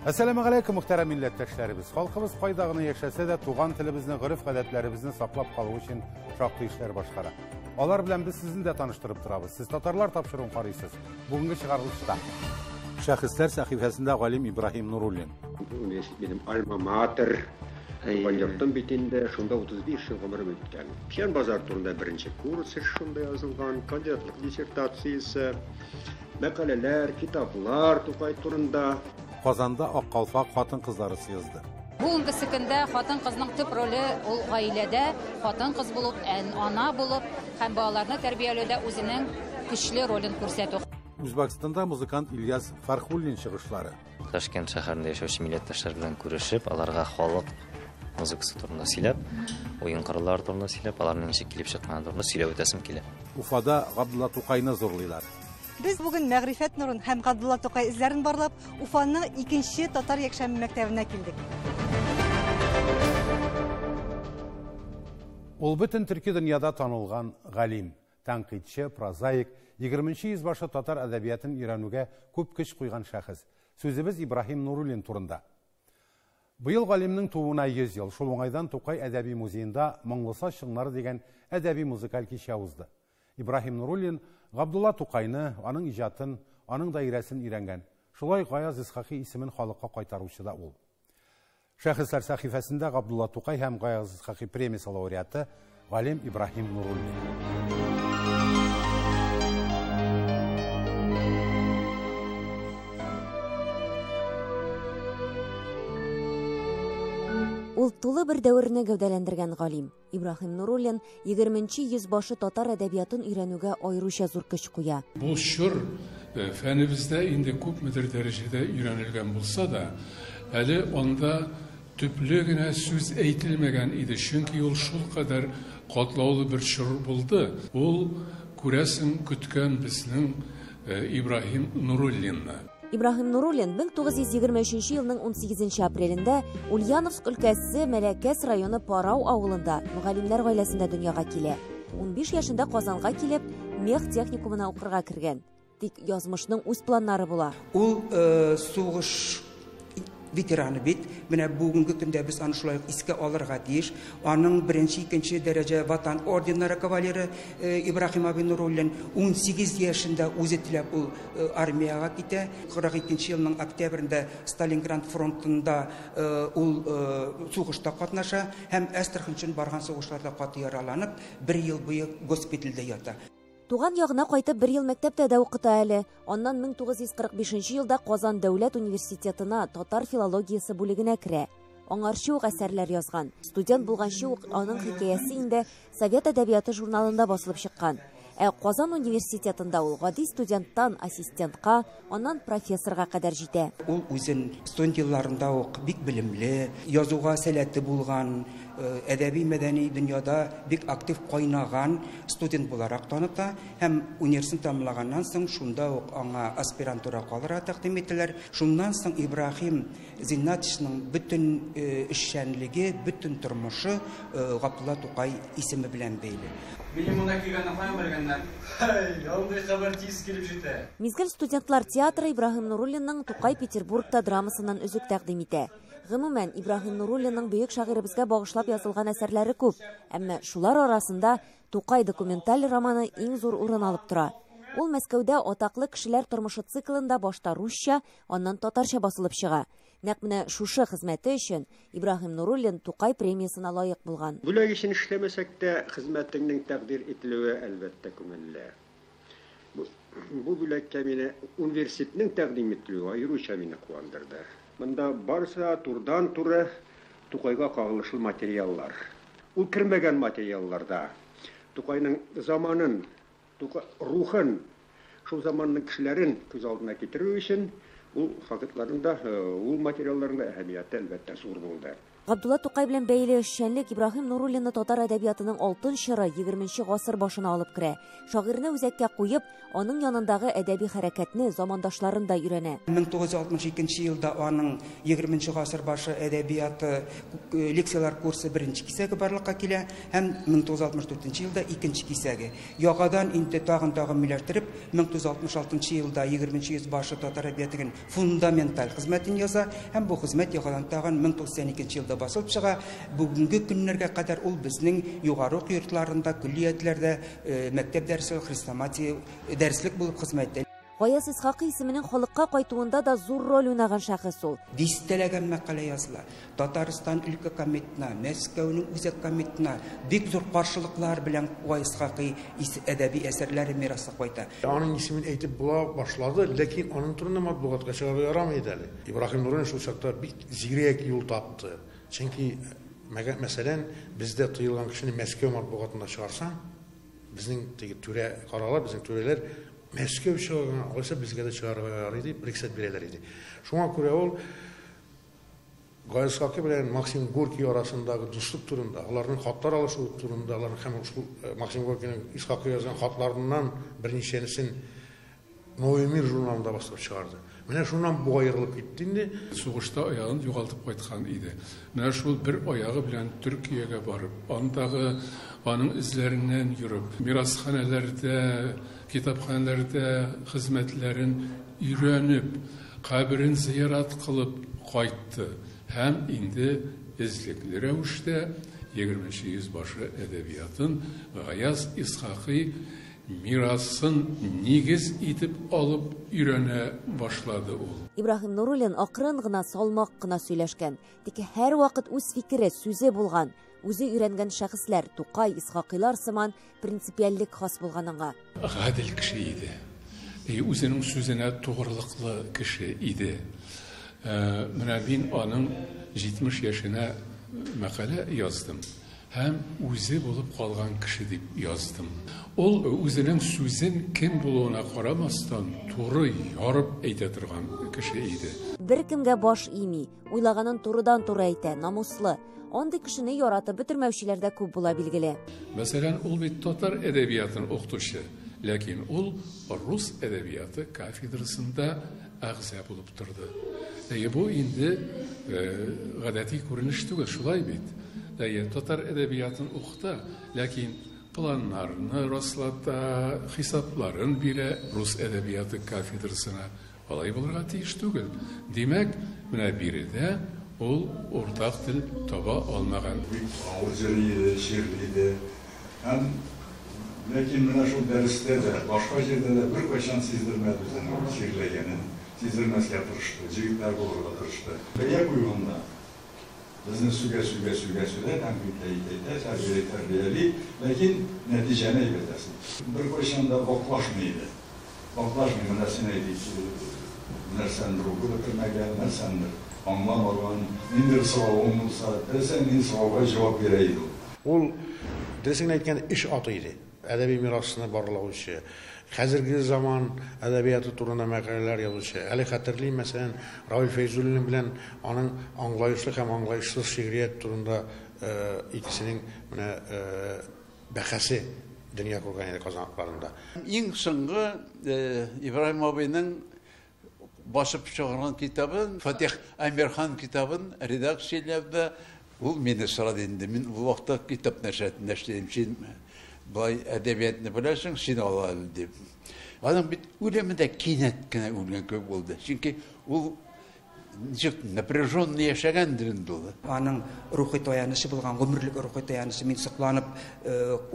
Әссәламегаләйкүм, мөхтәрәм милләттәшләребез. Халкыбыз кайда гына яшәсә дә, туган телебезне, гореф-гадәтләребезне саклап калу өчен шактый эшләр башкара. Алар белән без сезне дә таныштырып торабыз. Сез татарлар тапшыруын карыйсыз. Бүгенге чыгарылышта Шәхесләр сәхифәсендә галим Ибраһим Нуруллин. Университет минем альма-матер. Туган йортым бит инде, шунда 35 ел гомерем үткән. Печән базар турында беренче курс эш шунда язылган, кандидатлык диссертациясе, мәкаләләр, китаплар Тукай турында. Казанда Ак калфак хатын-кызлары съезды. Бүгенгесе көндә хатын-кызның төп роле ул гаиләдә хатын-кыз булып, ана булып һәм балаларны тәрбияләүдә үзенең көчле ролен күрсәтү. Үзбәкстанда музыкант Ильяс Фархуллин чыгышлары. Ташкент шәһәрендә яшәүче милләттәшләр белән күрешеп, аларга халык музыкасы турында сөйләп, уен кораллары турында сөйләп, аларның ничек килеп чыкканы турында сөйләп үтәсем килә. Уфада Габдулла Тукайны зурлыйлар. Без бүген мәгърифәт нурын һәм Габдулла Тукай эзләрен барлап, Уфаның икенче татар якшәмбе мәктәбенә килдек. Ул бөтен төрки дөньяда танылган галим, тәнкыйтьче, прозаик, 20 йөз башы татар әдәбиятын өйрәнүгә күп көч куйган шәхес. Сүзебез Ибраһим Нуруллин турында. Быел галимнең тууына 100 ел. Шул уңайдан Тукай әдәби музеенда Моңлыса чыңнары дигән әдәби музыкаль кичә узды. Ибраһим Нуруллин Габдулла Тукайны, аның иҗатын, аның даирәсен өйрәнгән. Шулай Гаяз Исхакый исемен халыкка кайтаручы да ул. Шәхесләр сәхифәсендә Габдулла Тукай һәм Гаяз Исхакый премиясе лауреаты галим Ибраһим Нуруллин. Ул тулы бер дәверне гәүдәләндергән галим. Ибраһим Нуруллин 20 йөз башы татар әдәбиятын өйрәнүгә аеруча зур көч куя. Бу чор фәнебездә инде күпмедер дәрәҗәдә өйрәнелгән булса да, әле анда төпле генә сүз әйтелмәгән иде, чөнки ул шулкадәр катлаулы бер чор булды. Ул, күрәсең, көткән безнең Ибраһим Нуруллинны. Ибраһим Нуруллин 1923 елның 18 апрелендә Ульяновск өлкәсе Мәләкәс районы Парау авылында мөгаллимнәр гаиләсендә дөньяга килә. 15 яшендә Казанга килеп, мех техникумына укырга кергән. Тик язмышның үз планнары була. Ул сугыш ветераны бит. Менә бүгенге көндә без аны шулай ук искә алырга тиеш. Аның беренче, икенче дәрәҗә Ватан орденнары кавалеры Ибраһим абый Нуруллин 18 яшендә үзе теләп ул армиягә китә. 42 елның октябрендә Сталинград фронтында ул сугышта катнаша һәм Әстерхан өчен барган сугышларда каты яраланып, бер ел буе госпитальдә ята. Туган ягына кайтып бер ел мәктәптә дә укыта әле. Аннан 1945 елда Казан дәүләт университетына татар филологиясе бүлегенә керә. Аңарчы ук әсәрләр язган. Студент булганчы ук аның хикәясе инде Совет әдәбияты журналында басылып чыккан. Ә Казан университетында ул гади студенттан ассистентка, аннан профессорга кадәр җитә. Ул үзен студент елларында ук бик белемле, язуга сәләте булган, әдәби мәдәни дөньяда бик актив кайнаган студент буларак таныта һәм университет тәмамлаганнан соң шунда ук аңа аспирантура калырга тәкъдим ителәр. Шуннан соң Ибраһим Зиннатовичның бөтен эшчәнлеге, бөтен тормышы Габдулла Тукай исеме белән бәйле. Минем монда килгәнне каян белгәннәр? Һәй, андый хәбәр тиз килеп җитә. Мизгел студентлар театры Ибраһим Нуруллинның Тукай Петербургта драмасыннан өзек тәкъдим итә. Гомумән, Ибраһим Нуруллинның бөек шагыйребезгә багышлап язылган әсәрләре күп, әмма шулар арасында Тукай документаль романы иң зур урын алып тора. Ул Мәскәүдә атаклы кешеләр тормышы циклында башта русча, аннан татарча басылып чыга. Нәкъ менә шушы хезмәте өчен Ибраһим Нуруллин Тукай премиясенә лаек булган. Бүләк өчен эшләмәсәк тә, хезмәтеңнең тәкъдир ителүе әлбәттә күңелле. Бу бүләккә мине университетның тәкъдим ителүе аеруча мине куандырды. Монда барысы да турыдан-туры Тукайга кагылышлы материаллар. Ул кермәгән материалларда Тукайның заманын, рухын, шул заманның кешеләрен күз алдына китерү өчен ул фактларның да, ул материалларның да әһәмияте әлбәттә зур булды. Габдулла Тукай белән бәйле эшчәнлек Ибраһим Нуруллинны татар әдәбиятының алтын чоры, егерменче гасыр башына алып керә. Шагыйрьне үзәккә куеп, аның янындагы әдәби хәрәкәтне, замандашларын да өйрәнә. 1962 елда аның егерменче гасыр башы әдәбияты лекцияләр курсы беренче кисәге барлыкка килә һәм 1964 елда икенче кисәге. Яңадан инде тагын гомумиләштереп, 1966 елда егерменче йөз башы татар әдәбиятының фундаменталь хезмәтен яза һәм бу хезмәт яңадан тагын 1992 елда басылып чыга. Бүгенге көннәргә кадәр ул безнең югары уку йортларында, көллиятләрдә, мәктәп дәресе, хрестоматия дәреслек булып хезмәт итә. Гаяз Исхакый исеменең халыкка кайтуында да зур роль уйнаган шәхес ул. Дистәләгән мәкалә языла. Татарстан өлкә комитетына, Мәскәүнең үзәк комитетына бик зур каршылыклар белән Гаяз Исхакый әдәби әсәрләре мирасы кайта. Аның исемен әйтеп була башлады, ләкин аның турында матбугатка чыгарга ярамый иде әле. Ибраһим Нуруллин шул чакта бик зирәк юл тапты. Чөнки, мәсәлән, бездә тыелган кешене Мәскәү матбугатында чыгарсаң, безнең теге түрә каралар, безнең түрәләр Мәскәү чыгарган, алайса безгә дә чыгарга ярый дип рөхсәт бирәләр иде. Шуңа күрә ул Гаяз Исхакый белән Максим Горький арасындагы дуслык турында, аларның хатлар алышу турында, алар һәм шул Максим Горькийның Исхакый язган хатларыннан берничәсен Новый мир журналында бастырып чыгарды. Менә шуннан бу аерылып китте инде. Сугышта аягын югалтып кайткан иде. Менә шул бер аягы белән Төркиягә барып, андагы аның эзләреннән йөреп, мирасханәләрдә, китапханәләрдә хезмәтләрен өйрәнеп, каберен зиярат кылып кайтты. Һәм инде эзлекле рәвештә егерменче йөз башы әдәбиятын Гаяз Исхакый мирасын нигез итеп алып өйрәнә башлады ул. Ибраһим Нуруллин акрын гына, салмак кына сөйләшкән. Тик һәр вакыт үз фикере, сүзе булган. Үзе өйрәнгән шәхесләр Тукай, Исхакыйлар сыман принципиальлек хас булган аңа. Гадел кеше иде. Үзенең сүзенә тугрылыклы кеше иде. Менә мин аның 70 яшенә мәкалә яздым. Һәм үзе булып калган кеше дип яздым. Ул үзенең сүзен кем булуына карамастан туры ярып әйтә торган кеше иде. Бер кемгә баш ими, уйлаганын турыдан-туры әйтә, намуслы. Андый кешене яратып бетермәүчеләр дә күп була билгеле. Мәсәлән, ул бит татар әдәбиятын укытучы, ләкин ул рус әдәбияты кафедрасында әгъза булып торды. Әйе, бу инде гадәти күренеш түгел, шулай бит. Әйе, татар әдәбиятын укыта, ләкин планнарны раслата, хисапларын бирә рус әдәбияты кафедрасына. Алай булырга тиеш түгел. Димәк, менә биредә ул уртак тел таба алмаган. Бик авыр җыр иде, чирле иде. Һәм ләкин менә шул дәрестә дә, башка җирдә дә беркайчан сиздермәде үзенең чирләгәнен, сиздермәскә тырышты, җегетләр булырга тырышты. Бәя куйганда безне сүгә, сүгә, сүгә, сүгә, тәнкыйть әйтә, тәрбияли, тәрбияли, ләкин нәтиҗәне әйбәтәсең. Беркайчан да ваклашмый иде. Ваклашмый, менә син әйтик, нәрсәндер укып бетермәгән, нәрсәндер аңламаган, ниндидер соравың булса, теләсәң нинди сорауга җавап бирә иде ул. Ул, дөресен әйткәндә, эш аты иде. Әдәби мирасны барлаучы, хәзерге заман әдәбияты турында мәкаләләр язучы. Әле хәтерлим, мәсәлән, Равил Фәйзуллин белән аның аңлаешлы һәм аңлаешсыз шигърият турында икесенең менә бәхәсе дөнья күргән иде Казан атларында. Иң соңгы Ибраһим абыйның басып чыгарган китабын, Фатих Әмирхан китабын редакцияләүдә ул мине сорады инде. Мин ул вакытта китап нәшриятында эшлим. Син былай әдәбиятны беләсең, син ала әле дип. Аның бит үлеме дә кинәт кенә үлгән кебек булды. Чөнки ул ничек напряженный яшәгәндер инде ул. Аның рухи таянычы булган, гомерлек рухи таянычы. Мин сокланып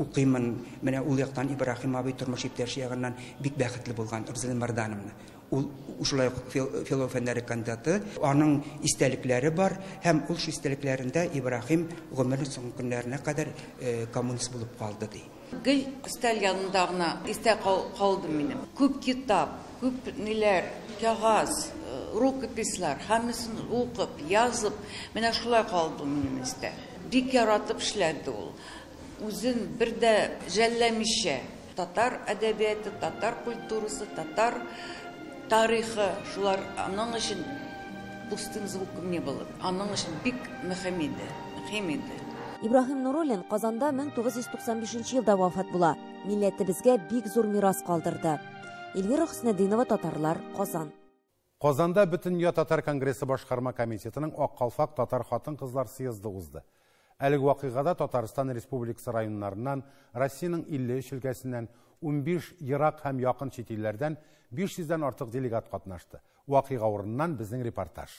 укыймын. Менә ул яктан Ибраһим абый тормыш иптәше ягыннан бик бәхетле булган Рузилә Мәрдановна. Ул шулай ук филолог фәннәре кандидаты. Аның истәлекләре бар һәм ул шул истәлекләрендә Ибраһим гомеренең соңгы көннәренә кадәр коммунист булып калды ди. Гел өстәл янында гына истә калды минем. Күп китап, күп ниләр, кәгазь, рукопислар, һәммәсен укып, язып, менә шулай калды минем истә. Бик яратып эшләде ул. Үзен бер дә жәлләмичә, татар әдәбияты, татар культурасы, татар тарихы, шулар аның өчен пустым звуком не было. Аның өчен бик мөһим иде, мөһим иде. Ибраһим Нуруллин Казанда 1995 елда вафат була. Милләтебезгә бик зур мирас калдырды. Эльвира Хөснетдинова, Татарлар, Казан. Казанда Бөтендөнья татар конгрессы башкарма комитетының Ак калфак татар хатын-кызлар съезды узды. Әлеге вакыйгада Татарстан Республикасы районнарыннан, Россиянең 53 өлкәсеннән, 15 ерак һәм якын чит илләрдән 500 дән артык делегат катнашты. Вакыйга урыныннан безнең репортаж.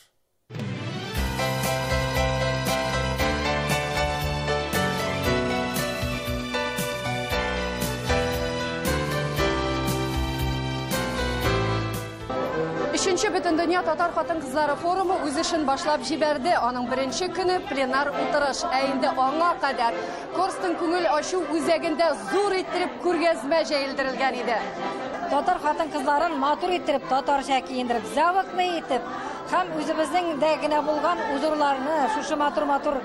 Өченче Бөтендөнья татар хатын-кызлары форумы үз эшен башлап җибәрде. Аның беренче көне пленар утырыш. Ә инде аңа кадәр Корстон күңел ачу үзәгендә зур иттереп күргәзмә җәелдерелгән иде. Татар хатын-кызларын матур иттереп, татарча киендереп, зәвыклы итеп һәм үзебезнең дә генә булган узорларны, шушы матур-матур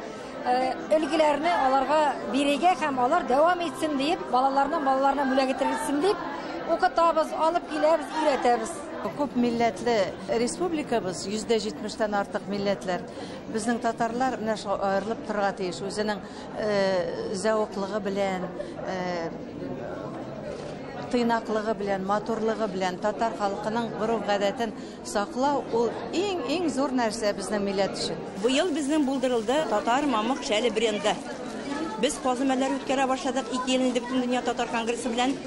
өлгеләрне аларга бирергә һәм алар дәвам итсен диеп, балаларның балаларына бүләк иттерсен дип укытабыз, алып киләбез, өйрәтәбез. Күп милләтле республикабыз, 70%-тән артык милләтләр. Безнең татарлар менә шул аерылып торырга тиеш, үзенең зәвыклыгы белән, тыйнаклыгы белән, матурлыгы белән татар халкының гореф-гадәтен саклау ул иң-иң зур нәрсә безнең милләт өчен. Быел безнең булдырылды татар мамык шәле бренды. Без казымәләр үткәрә башладык 2 ел инде Бөтендөнья татар конгрессы белән.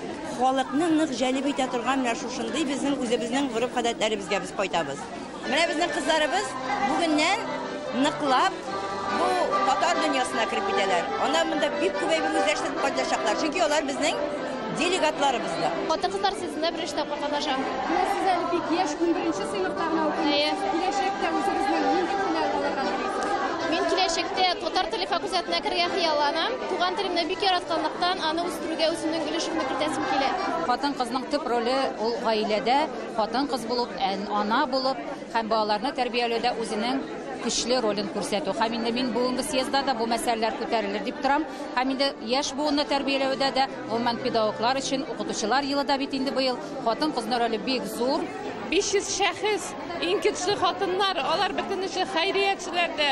Халыкны нык җәлеп итә торган менә шушындый безнең үзебезнең гореф-гадәтләребезгә без кайтабыз. Менә безнең кызларыбыз бүгеннән ныклап бу татар дөньясына кереп китәләр. Анда монда бик күп әйбер үзләштереп кайтачаклар, чөнки алар безнең делегатларыбыз да. Хатын-кызлар съездында беренче тапкыр катнашам. Менә сез әле бик яшь, 11 сыйныфта гына укыйсыз. Киләчәктә үзегезнең нинди һөнәр алырга телисез? Мин киләчәктә татар теле факультетына керергә хыялланам. Туган телемне бик яратканлыктан, аны үстерүгә үземнең өлешемне кертәсем килә. Хатын-кызның төп роле ул гаиләдә хатын-кыз булып, ана булып һәм балаларны тәрбияләүдә үзенең көчле ролен күрсәтү. Һәм инде мин бүгенге съездда да бу мәсьәләләр күтәрелер дип торам. Һәм инде яшь буынны тәрбияләүдә дә, гомумән педагоглар өчен укытучылар елы да бит инде быел хатын-кызның роле бик зур. 500 шәхес, иң көчле хатыннар, алар бөтенесе хәйриячеләр дә,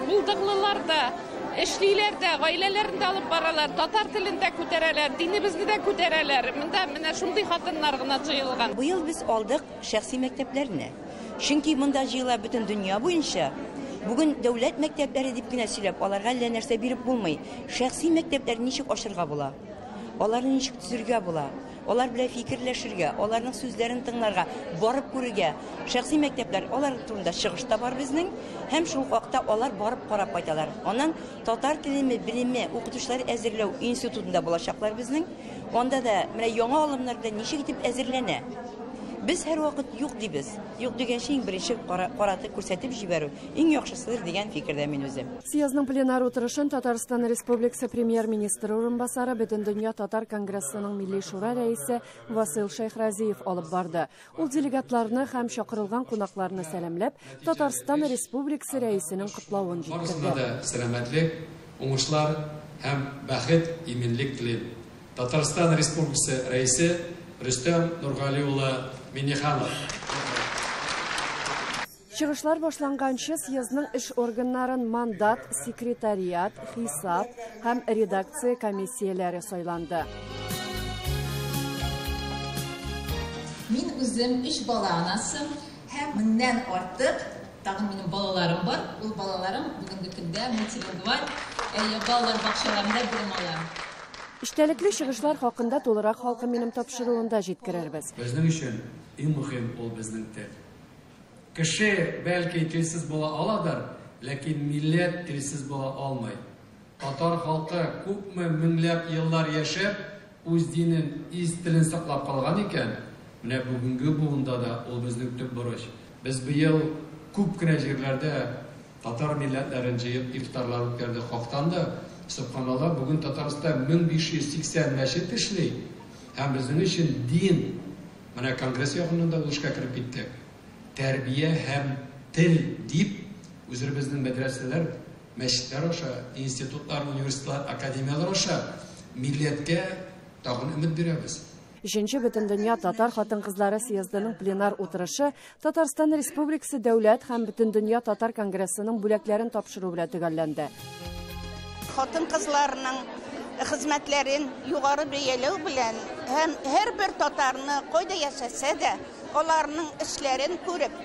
булдыклылар да, эшлиләр дә, гаиләләрен дә алып баралар, татар телен дә күтәрәләр, динебезне дә күтәрәләр. Монда менә шундый хатыннар гына җыелган. Быел без алдык шәхси мәктәпләрне. Чөнки монда җыела бөтен дөнья буенча. Бүген дәүләт мәктәпләре дип кенә сөйләп, аларга әллә нәрсә биреп булмый. Шәхси мәктәпләрне ничек ачырга була? Аларны ничек төзергә була? Алар белән фикерләшергә, аларның сүзләрен тыңларга, барып күрергә. Шәхси мәктәпләр, алар турында чыгыш та бар безнең, һәм шул вакытта алар барып карап кайталар. Аннан татар теле белеме укытучылар әзерләү институтында булачаклар безнең. Анда да менә яңа алымнар белән ничек итеп әзерләнә. Без һәрвакыт юк дибез. Юк дигәнче иң беренче каратып күрсәтеп җибәрү иң яхшысыдыр дигән фикердә мин үзем. Съездның пленар утырышын Татарстан Республикасы премьер-министры урынбасары, Бөтендөнья татар конгрессының Милли шура рәисе Васил Шәйхразиев алып барды. Ул делегатларны һәм чакырылган кунакларны сәламләп, Татарстан Республикасы рәисенең котлавын җиткерде. Барысына да сәламәтлек, уңышлар һәм бәхет, иминлек телим. Татарстан Республикасы рәисе Рөстәм Нургали улы Миңнеханов. Чыгышлар башланганчы съездның эш органнарын мандат, секретариат, хисап һәм редакция комиссияләре сайланды. Мин үзем 3 бала анасы һәм меңнән артык тагын минем балаларым бар. Ул балаларым бүгенге көндә мультилингваль, балалар бакчаларында белем ала. Эчтәлекле чыгышлар хакында тулырак халкым минем тапшыруында җиткерербез. Безнең өчен иң мөһим ул безнең тел. Кеше бәлки телсез була аладыр, ләкин милләт телсез була алмый. Татар халкы күпме меңләп еллар яшәп, үз динен, үз телен саклап калган икән, менә бүгенге буында да ул безнең төп бурыч. Без быел күп кенә җирләрдә татар милләтләрен җыеп ифтарлар үткәрдек. Хактан да, субханалла, бүген Татарстанда 1580 мәчет эшли. Һәм безнең өчен дин, менә конгресс ягыннан да ул эшкә кереп киттек. Тәрбия һәм тел дип үзебезнең мәдрәсәләр, мәчетләр аша, институтлар, университетлар, академияләр аша милләткә тагын өмет бирәбез. Өченче Бөтендөнья татар хатын-кызлары съездының пленар утырышы Татарстан Республикасы Дәүләт һәм Бөтендөнья татар конгрессының бүләкләрен тапшыру белән төгәлләнде. Хатын-кызларның хезмәтләрен югары бәяләү белән һәм һәрбер татарны кайда яшәсә дә, аларның эшләрен күреп,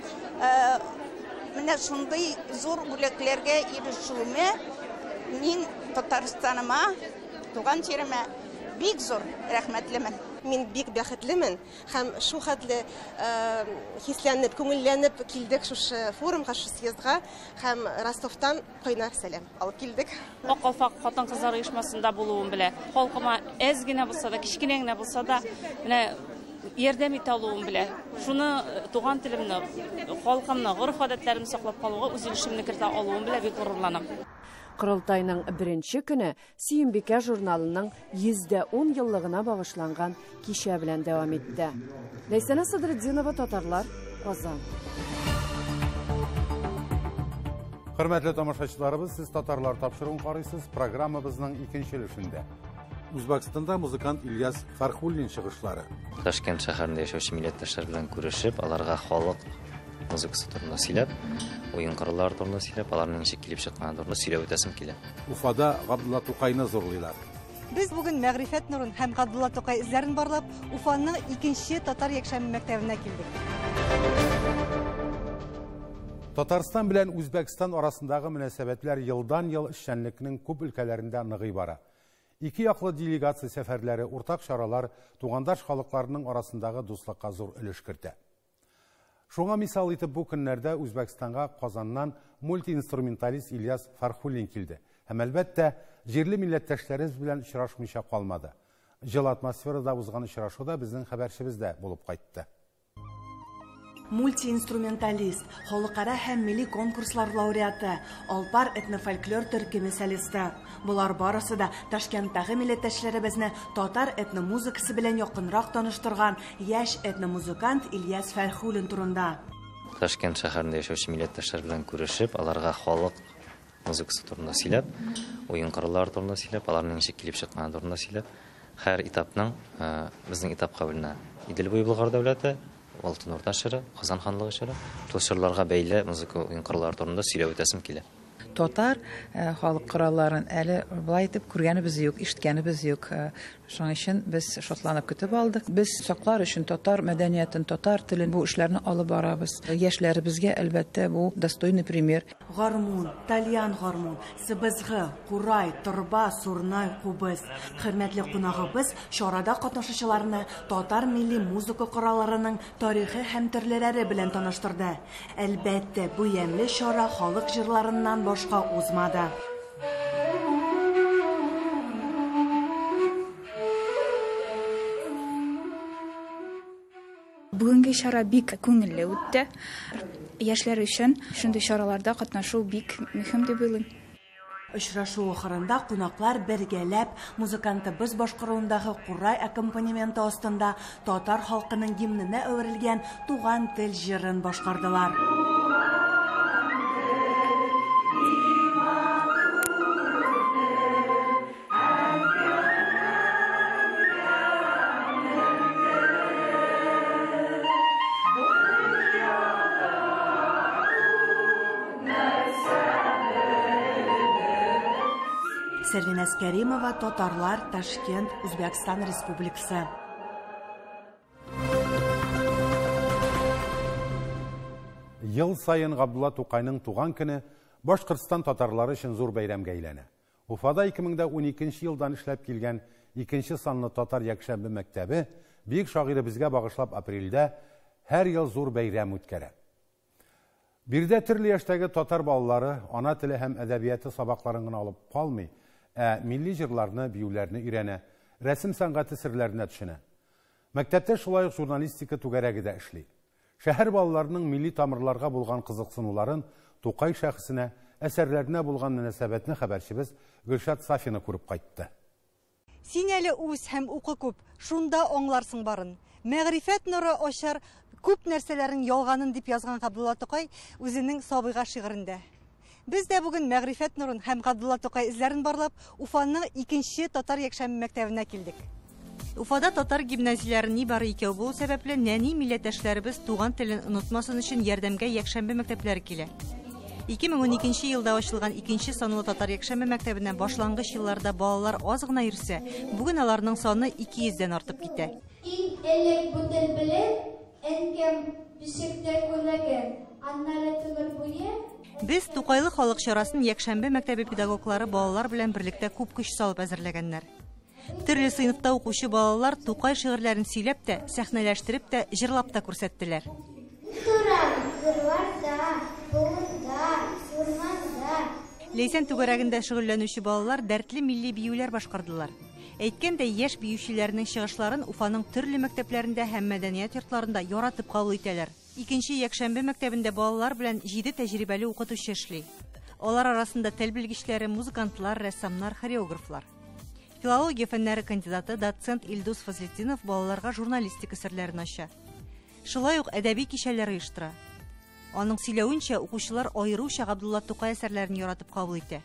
менә шундый зур бүләкләргә ирешүемә мин Татарстаныма, туган җиремә бик зур рәхмәтлемен. Мин бик бәхетлемен һәм шул хәтле хисләнеп, күңелләнеп килдек шушы форумга, шушы съездга һәм Ростовтан кайнар сәлам алып килдек. Ак калфак хатын-кызлар оешмасында булуым белә, халкыма әз генә булса да, кечкенә генә булса да, менә ярдәм итә алуым белә. Шуны туган телемне, халкымны, гореф-гадәтләремне саклап калуга үз өлешемне кертә алуым белә бик горурланам. Корылтайның беренче көне Сөембикә журналының 110 еллыгына багышланган кичә белән дәвам итте. Ләйсәнә Садретдинова, Татарлар, Казан. Хөрмәтле тамашачыларыбыз, сез Татарлар тапшыруын карыйсыз, программабызның икенче өлешендә. Үзбәкстанда музыкант Ильяс Фархуллин чыгышлары. Ташкент шәһәрендә яшәүче милләттәшләр белән күрешеп, аларга халык музыкасы турында сөйләп, уен кораллары турында сөйләп, аларның ничек килеп чыкканы турында сөйләп үтәсем килә. Уфада Габдулла Тукайны зурлыйлар. Без бүген Мәгърифәт нурын һәм Габдулла Тукай эзләрен барлап, Уфаның икенче татар якшәмбе мәктәбенә килдек. Татарстан белән Үзбәкстан арасындагы мөнәсәбәтләр елдан-ел эшчәнлекнең күп өлкәләрендә ныгый бара. Ике яклы делегация сәфәрләре, уртак чаралар тугандаш халыкларының арасындагы дуслыкка зур өлеш кертә. Шуңа мисал итеп бу көннәрдә Үзбәкстанга Казаннан мультиинструменталист Ильяс Фархуллин килде. Һәм әлбәттә, җирле милләттәшләребез белән очрашмыйча калмады. Җылы атмосферада узган очрашуда безнең хәбәрчебез дә булып кайтты. Мультиинструменталист, халыкара һәм милли конкурслар лауреаты, Алпар этнофольклор төркеме солисты. Болар барысы да Ташкенттагы милләттәшләребезне татар этномузыкасы белән якынрак таныштырган яшь этномузыкант Ильяс Фәрхуллин турында. Ташкент шәһәрендә яшәүче милләттәшләр белән күрешеп, аларга халык музыкасы турында сөйләп, уен кораллары турында сөйләп, аларның ничек килеп чыкканы турында сөйләп, һәр этапның безнең этапка бүленә. Идел буе Болгар дәүләте, Алтын Урда чоры, Казан ханлыгы чоры, шул чорларга бәйле музыка уен кораллары турында сөйләп үтәсем килә. Татар халык коралларын әле болай итеп күргәнебез юк, ишеткәнебез юк. Шуның өчен без шатланып көтеп алдык. Без саклар өчен татар мәдәниятен, татар телен бу эшләрне алып барабыз. Яшьләребезгә, әлбәттә, бу достойный пример. Гармун, тальян гармун, сыбызгы, курай, торба, сурнай, кубыз. Хөрмәтле кунагыбыз чарада катнашучыларны татар милли музыка коралларының тарихы һәм төрләре белән таныштырды. Әлбәттә, бу ямьле чара халык җырларыннан башка узмады. Бүгенге чара бик күңелле үтте. Яшьләр өчен шундый чараларда катнашу бик мөһим дип уйлыйм. Очрашу ахырында кунаклар бергәләп музыкантыбыз башкаруындагы курай аккомпанементы астында татар халкының гимненә әверелгән Туган тел җырын башкардылар. Сәрвиназ Кәримова, Татарлар, Ташкент, Үзбәкстан Республикасы. Ел сайын Габдулла Тукайның туган көне Башкортстан татарлары өчен зур бәйрәмгә әйләнә. Уфада 2012 елдан эшләп килгән икенче санлы татар якшәмбе мәктәбе бөек шагыйребезгә багышлап апрельдә һәр ел зур бәйрәм үткәрә. Биредә төрле яшьтәге татар балалары ана теле һәм әдәбияты сабакларын гына алып калмый, ә милли җырларны, биюләрне өйрәнә, рәсем сәнгате серләренә төшенә. Мәктәптә шулай ук журналистика түгәрәге дә эшли. Шәһәр балаларының милли тамырларга булган кызыксынуларын Тукай шәхесенә, әсәрләренә булган мөнәсәбәтне хәбәрчебез Гөлшат Сафина күреп кайтты. Син әле үз һәм укы күп, шунда аңларсың барын. Мәгърифәт нуры ачар күп нәрсәләрнең ялганын дип язган Габдулла Тукай үзенең Сабыйга шигырендә. Без дә бүген Мәгърифәт нурын һәм Габдулла Тукай эзләрен барлап, Уфаның икенче татар якшәмбе мәктәбенә килдек. Уфада татар гимназияләре нибары икәү булу сәбәпле, нәни милләттәшләребез туган телен онытмасын өчен ярдәмгә якшәмбе мәктәпләре килә. 2012 елда ачылган икенче санлы татар якшәмбе мәктәбенә башлангыч елларда балалар аз гына йөрсә, бүген аларның саны 200 дән артып китә. Иң элек бу тел белән әнкәм бишектә күнегә, аннары гомер буе. Без Тукайлы халык чарасын якшәмбе мәктәбе педагоглары балалар белән берлектә күп көч салып әзерләгәннәр. Төрле сыйныфта укучы балалар Тукай шигырьләрен сөйләп тә, сәхнәләштереп тә, җырлап та күрсәттеләр. Торам кырларда, болында, урманда. Ләйсән түгәрәгендә шөгыльләнүче балалар дәртле милли биюләр башкардылар. Әйткәндәй, яшь биючеләрнең чыгышларын Уфаның төрле мәктәпләрендә һәм мәдәният йортларында яратып кабул итәләр. Икенче якшәмбе мәктәбендә балалар белән 7 тәҗрибәле укытучы эшли. Алар арасында тел белгечләре, музыкантлар, рәссамнар, хореографлар. Филология фәннәре кандидаты, доцент Илдус Фазлетдинов балаларга журналистика серләрен ача. Шулай ук әдәби кичәләр оештыра. Аның сөйләвенчә, укучылар аеруча Габдулла Тукай әсәрләрен яратып кабул итә.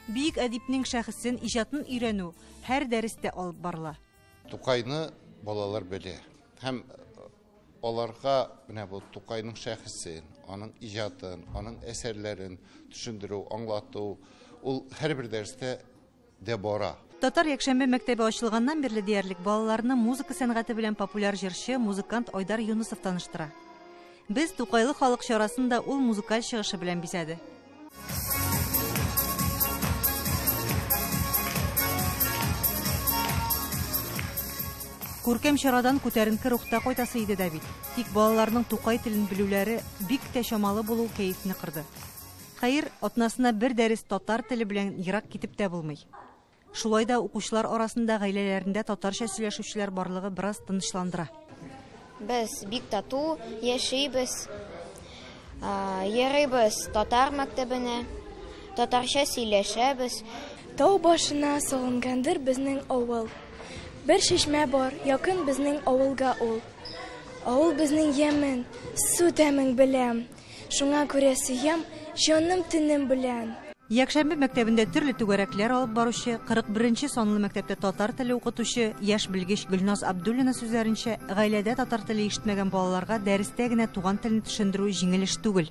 Бөек әдипнең шәхесен, иҗатын өйрәнү һәр дәрестә алып барыла. Тукайны балалар белә һәм аларга менә бу Тукайның шәхесен, аның иҗатын, аның әсәрләрен төшендерү, аңлату ул һәрбер дәрестә дә бара. Татар якшәмбе мәктәбе ачылганнан бирле диярлек балаларны музыка сәнгате белән популяр җырчы, музыкант Айдар Юнысов таныштыра. Без Тукайлы халык чарасын да ул музыкаль чыгышы белән бизәде. Күркәм чарадан күтәренке рухта кайтасы иде дә бит. Тик балаларның Тукай телен белүләре бик тә чамалы булу кәефне кырды. Хәер, атнасына бер дәрес татар теле белән ерак китеп тә булмый. Шулай да укучылар арасында гаиләләрендә татарча сөйләшүчеләр барлыгы бераз тынычландыра. Без бик тату яшибез, йөрибез татар мәктәбенә, татарча сөйләшәбез. Тау башына салынгандыр безнең авыл. Бер чишмә бар, якын безнең авылга ул. Авыл безнең ямен, су тәмен беләм. Шуңа күрә сөям, җаным тәнем белән. Якшәмбе мәктәбендә төрле түгәрәкләр алып баручы, 41 санлы мәктәптә татар теле укытучы яшь белгеч Гөлназ Абдуллина сүзләренчә, гаиләдә татар теле ишетмәгән балаларга дәрестә генә туган телне төшендерү җиңел эш түгел.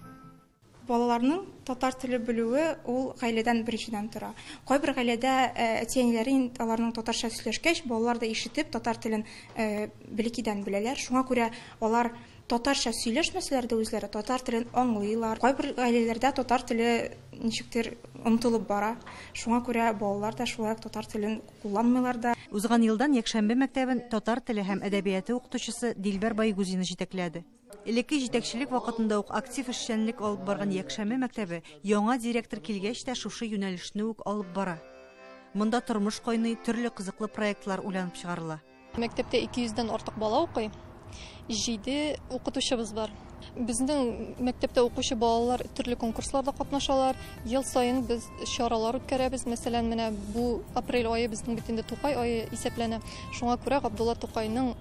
Балаларның татар теле белүе ул гаиләдән беренчедән тора. Кайбер гаиләдә әти-әниләре аларның татарча сөйләшкәч, балалар да ишетеп татар телен белекидән беләләр. Шуңа күрә алар татарча сөйләшмәсәләр дә үзләре татар телен аңлыйлар. Кайбер гаиләләрдә татар теле ничектер онытылып бара. Шуңа күрә балалар да шулай ук татар телен кулланмыйлар да. Узган елдан якшәмбе мәктәбен татар теле һәм әдәбияты укытучысы Дилбәр Байгузина җитәкләде. Элекке җитәкчелек вакытында ук актив эшчәнлек алып барган якшәмбе мәктәбе яңа директор килгәч тә шушы юнәлешне үк алып бара. Монда тормыш кайный, төрле кызыклы проектлар уйланып чыгарыла. Мәктәптә 200дән артык бала укый. 7 укытучыбыз бар. Безнең мәктәптә укучы балалар төрле конкурсларда катнашалар. Ел саен без чаралар үткәрәбез. Мәсәлән, менә бу апрель ае безнең бит инде Тукай ае исәпләнә. Шуңа күрә Габдулла Тукайның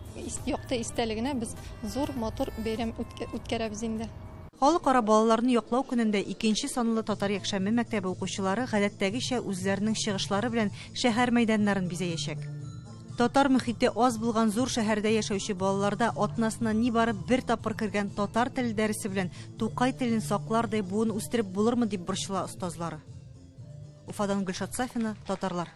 якты истәлегенә без зур матур бәйрәм үткәрәбез инде. Халыкара балаларны яклау көнендә икенче санлы татар якшәмбе мәктәбе укучылары гадәттәгечә үзләренең чыгышлары белән шәһәр мәйданнарын бизәячәк. Татар мөхите аз булган зур шәһәрдә яшәүче балаларда атнасына нибары бер тапкыр кергән татар теле дәресе белән Тукай телен саклардай буын үстереп булырмы дип борчыла остазлары. Уфадан Гөлшат Сафина, Татарлар.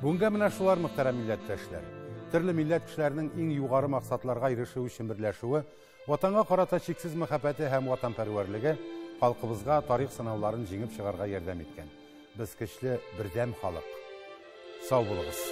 Бүгенгә менә шулар, мөхтәрәм милләттәшләр. Төрле милләт кешеләренең иң югары максатларга ирешү өчен берләшүе, ватанга карата чиксез мәхәббәте һәм ватанпәрвәрлеге халкыбызга тарих сынауларын җиңеп чыгарга ярдәм иткән. Без көчле, бердәм халык. Сау булыгыз.